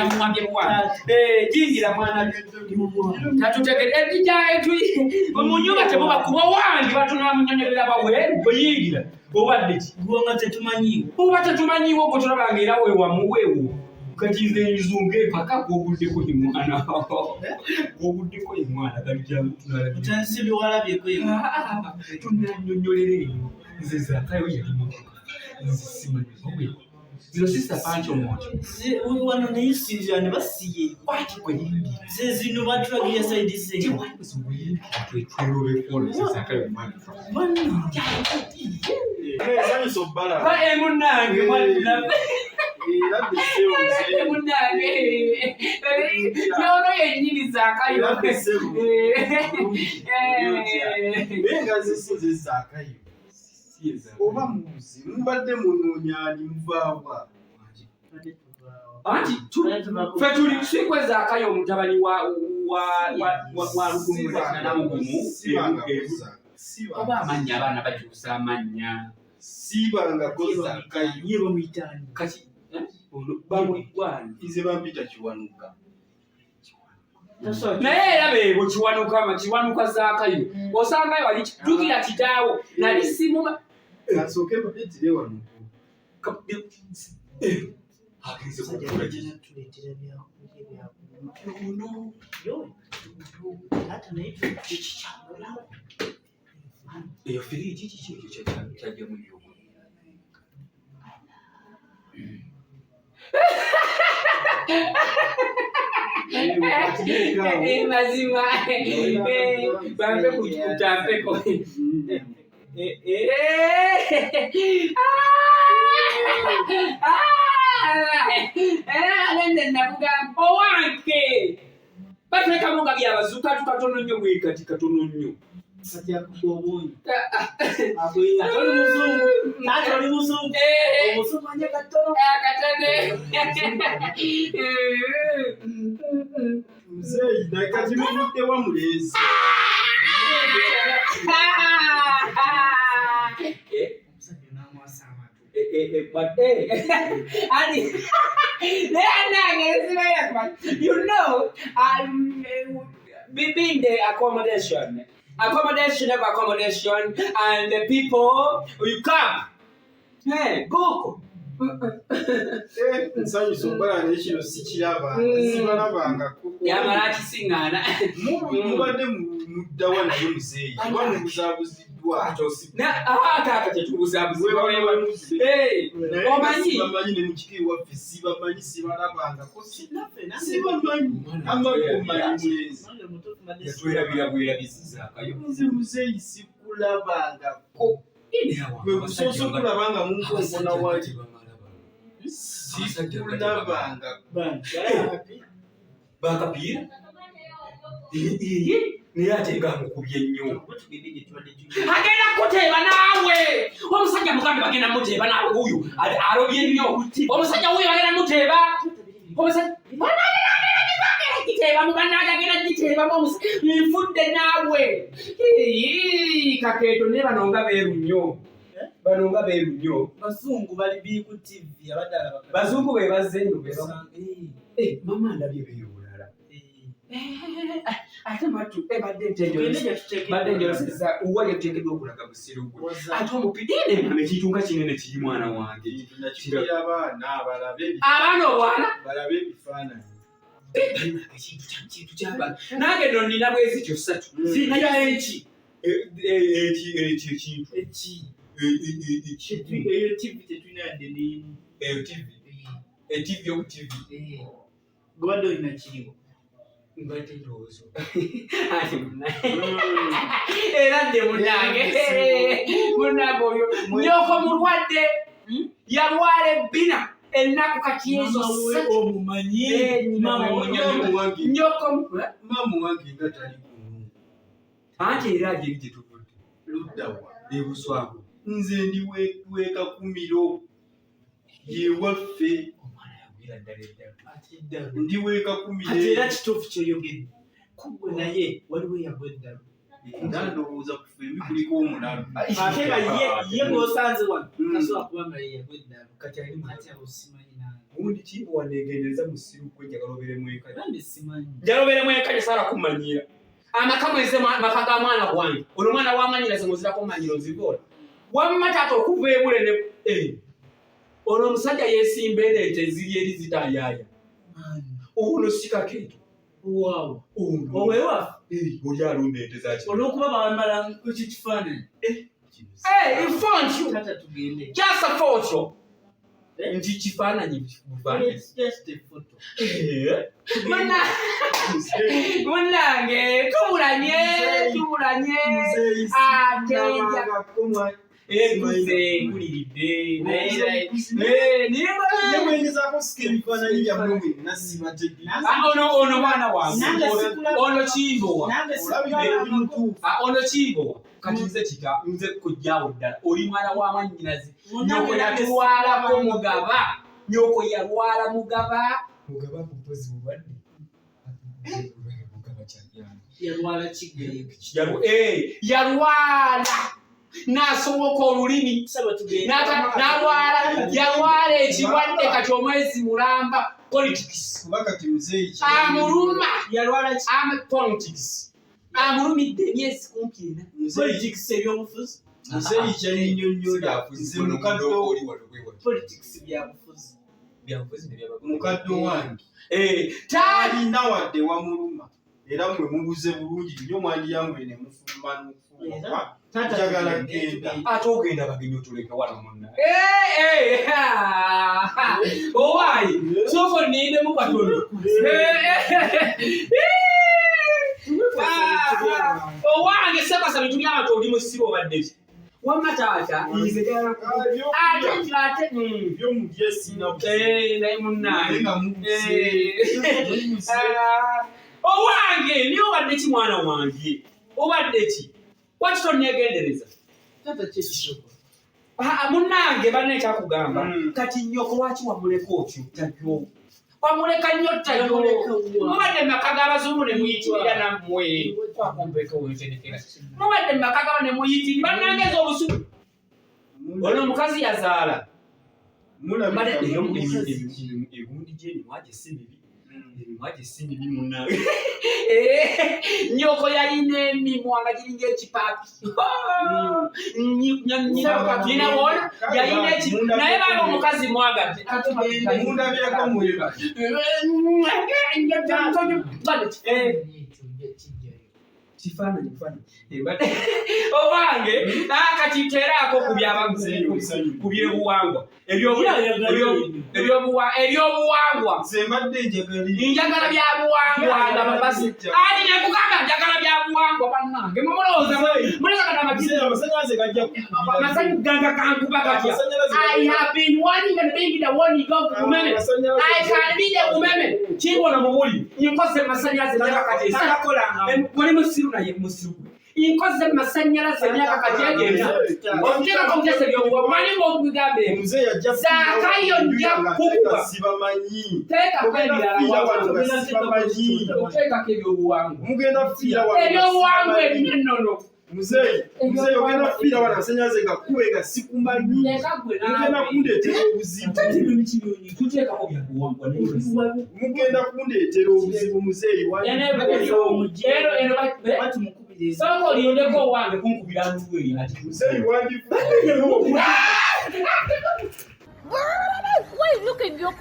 Namuwambye buwambi. Eh, jingira mwana tatutegere mu nyumba temuba kuba wange batunamunyonyolera baweeru bweyingira obadde ki Gwanga tetumanyiiwo. Oba tetumanyiiwo gwe tulabanga era wewamuweewo kati nze nzunga empaka gwoguddeko ye mwana gwoguddeko ye mwana kali jangu tunalabye Otandise byewalabyeko eyo. Tunanyonyolera eyo nze Zakayo yali mutuka nze simanyi owe zino sista pancho mojo. Wano neyisinzira ne basiye. Kwaki gwe yingira Ze zino batulagira sayidi ze. Tewali buzibu yingira twetwelobeko nze Zakayo mwana. Bannange. Nsanyusa obbalaba. Ba emunange mwana. Era ssebo muzeeyi. Munange yono yennyini Zakayo. Era ssebo. Naye nga zisinze Zaakayo. Oba mubuzi mubadde munoonya ani muvaawa? Anti ffe tuli sikwe Zakayo omutabani wa wa wa wa wa Lugumu namugumu. Sibangako Zaakayo. Oba amannya abaana bakyusa amannya. Sibangako Zaakayo. Ye bamuyitaani. Kati eh, ono bamwigwani. Nze bampita Kiwanuka. Naye era beebo Kiwanuka Kiwanuka Zaakayo osangayo wali jjukira kitaawo nali simuma. Kasooke mpitire wano. Agenze kugula ki? Tuleetera byakulya byakunywa. Ono Yo, taata naye kiki kyakulawo? Eyo firiji kiki ekyo kyajjamu ebyokulya? Mazima bampe kutampeko. Nze nakugamba owange batulekamu nga byabazuka katono nnyo bwekati katono nnyo. Kati akuba obungi. Ate oli muzungu. Taata oli muzungu. Omuzungu anya katono. Akatane. Muzeeyi naye kati muvudde wa mulenzi? Omusajja n'amwasa amatu. Ani naye nange being the accommodation of accommodation and the people you come hey go. Eh, nsanyusa okubala naye kino sikiraba. Sibalabangako. Yamala akisiŋŋaana. Mubadde muddawa naye muzeeyi? Oba mubuzaabuziddwa? Taata tetubuzaabuzibwa. Naye Omanyi sibamanyi ne mu kika ewaffe sibamanyi sibalabangako sibamanyi amakumanyi mulenzi. Nange mutuufu mbadde Yatwerabira bwerabizi Zaakayo. Nze muzeeyi sikulabangako. Gwe kusoose okulaba nga munkonkona wali. Sikulabangako. Bakapiira naye ate nga amukubye nnyo. Tugende gye tubadde tuyita. Agenda kuteeba naawe omusajja mugambe bagenda muteeba naawe wuuyo alobye nnyo omusajja wuuyo bagenda muteeba omusajja giteebamu bannange agenda giteebamu nfudde naawe. Ii, kakeeto naye bano nga beeru nnyo bano nga beeru nnyo. Bazungu bali biri ku TV abadde alaba. Bazungu be bazze nno be Eh, Eh, mama ndabye beeru bulala. eh. Ate matu ebadde Tugende gye tuteekeddwa. badde njoloseza uwa gyetuteekeddwa okulaga busiru gwe. Waza. Ate omupiira ene ekintu nga kinene kiri mwana wange. Kintu nakikubira abaana balabe Abaana obwana balabe ebifaananyi. Ekintu kintu kyaba nange nno nina bwezityo ssatu. Naye eki? Ekyo ekintu Eki? Eyo TV tetulina yadde n'emu. Eyo TV etivi oku TV. Eh. Gwe badde olina kiriwo. Mbadde ndowooza ati era dde munange munange oyo nyoko mulwadde yalwala ebbina ennaku kati ezo Maama we ssatu. omumanyi. Eh, nyina Maama we we. omumanyi. Wange Nyoko maama wange nga tali kuno. Anti era gyeri gye tuvudde. Ludda wa? Ebuswago. Nze ndi wekakumiro yewaffe. Omwana yagwira ddala eddala. Ate eddalu. Ndi wekakumiro. Kati era kituufu kyoyogedde. Kugwe naye waliwo eyagwa eddalu. Nga ndowooza ku ffembi kuliko omulalu. Ate nga ye ye gw'osanze wano Mm. tasobola kuba nga ye yagwa eddalu. Kati ali Kati awo simanyi nange. Gundi kimbowa negendereza musiru gwe, njagala obeere mwenkanya. Bambi simanyi. Njagala obeere mwenkanya, saala kumanyira amaka mweze maka ga mwana gwange. Ono mwana wa mwanyinaze ng'ozirako manyiro nzigoola. Wamma taata okuva ebule ne ono omusajja yeesimba eno ente eziri eri zitaayaaya. Ono si kakeeto. Waawo. Ono. Owewaffe. Oli alunda ente za ki? Olw'okuba bambala ekyo kifaananyi. Eh, in Taata tugende. Just a photo. Eh? Nti kifaananyi bufaananyi. It's just a photo. Munnange tubulanye tubulanye ate nkuze nkuliridde Nemwengezaako sika ebifaananyi byammwe mwenna sibategeera. ono ono mwana wange Nange sikulaba. ono kimbowa. Nange Olabika oli mutuufu. Ono kimbowa kati nze kita nze kujjawo ddala oli mwana wa mwannyinaze. Nyoko yatulwalako mugaba, nyoko yalwala mugaba, mugaba mpozi bulwadde mugaba kyagamba Yalwala kigere. Yalwala n'asowoka olulimi. Saba tugende. N'alwala yalwala ekirwadde kati omwezi mulamba politics. Kuba kati muzeeyi Amuluma. Yalwala ki? Politics amulumidde emyezi kumpi ena. Politics ebyobufuzi. Muzeeyi kyannyonnyola nze mukadde Politics byabufuzi. mukadde wange Taali talina wadde wamuluma era mmwe mubuze bulungi nnyo mwandiyanguye ne mufuluma n'okufuluma. Taata Njagala tugende, genda. tugende. Ate ogenda bagenyi otuleke wano munna. Owaayi sooka onnindemu katono. Owange sekwasa bintu by'abantu oli musiru obadde ki? Wamma taata nze ate ate Ebyomulya sirina buzibu. Naye munnange. Naye nga mubuze. Mubuze. Owange niye obadde ki mwana wange? Obadde ki? Waki tonneegendereza? Taata ki ekisoko? Munnange banne ekyakugamba kati nnyoko lwaki wamuleka otyo ttayo? Wamuleka nnyo ttayo. Yamuleka wa? Mubadde mu maka g'abazungu ne muyitirira nammwe. Twakumpeeko wentenekera. Mubadde mu maka g'aba ne muyitirira bannange ez'obusubi. Ono omukazi yazaala. Mulabika Mbadde naye mubuze. egundi gy'emimwa gye si mibi. Emimwa gye si mibi munnange. Nnyoko yalina emimwa nga giringa ekipaapi. Nnyina wona yalina eki naye baaba omukazi mwagadde. Mundabyeko mwebale. Ekyo kijjayo. Kifaananyi kifaananyi. Owange kati teraako ku ku byebuwangwa ebyobuwangwa. Nze mbadde njagala Njagala byabuwangwa nga babasi ali nekugamba njagala byabuwangwa bannange mumulowooza mulowooza kati amagezi Muzeeyi amasannyalaze gajja kukubira. amasanyu ganga kankuba gatya. Amasannyalaze I have been warning and being the warning of umeme. I can be the umeme. Kibono mubuli. Nkoze masannyalaze emyaka kati esatu. Wali musiru naye musiru gwe. Nkoze masannyalaze emyaka kati egenda. Oteekako obuteesa ebyobuwangwa. Manyi ng'obigambo ebyo. Omuzeeyi ajja Zaakayo nja kukuba. Sibamanyi. Teekako Mugenda ebirala kufiira wano. wano nga sibamanyi. Oteekako ebyobuwangwa. Mugenda kufiira wano nga Ebyobuwangwa sibamanyi. ebina ennono. Muzeeyi, muzeeyi ogenda kufiira wano amasannyalaze gakube nga sikumanyi. Leka gwe Mugenda naawe. kundeetera obuzibu. Tuteekako byabuwangwa. Mugenda kundeetera obuzibu muzeeyi wange. Eno Batumukubiriza. sooka olindeko owange kunkubira ndulu ati. Muzeeyi wandifuuye. Why you looking your